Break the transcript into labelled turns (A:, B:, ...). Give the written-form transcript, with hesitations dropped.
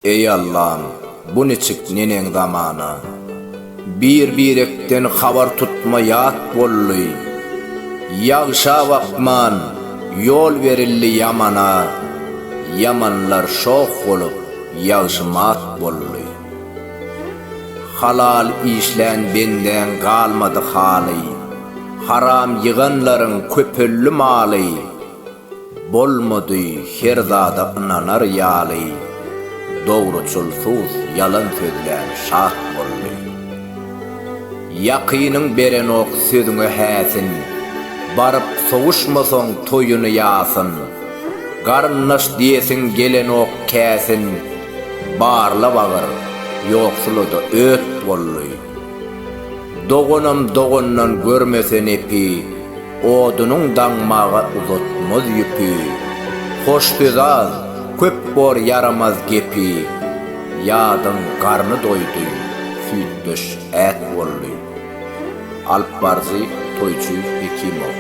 A: Eý Allam, bu niçik neneň zamana? Bir-birekden habar tutma ýat boldy. Ýagşa bakman, ýol berildi ýamana, Ýamanlar şoh bolup, ýagşy mat boldy. Halal işlän bendäň galmady haly, Haram ýyganlaryň köpeldi maly. Bolmady her zada ynanar ýaly, Dogruçyl sus ýalan sözlän şat boldy. Ýakynyň berenok sözüňe häsin, Baryp sowuşmasaň toýuny-ýasyn. Garyndaş diýesiň gelenok käsin, Barla bagyr, ýoksula-da öt boldy. Doganam dogandan görmese nepi, Odunyň daňmaga uzatmaz ýüpi. Hoş söz az, köp bor ýaramaz gepi, Ýadyň garny doýdy, süýtdeş ät boldy. Alyp baryjy Toýçy Hekimow.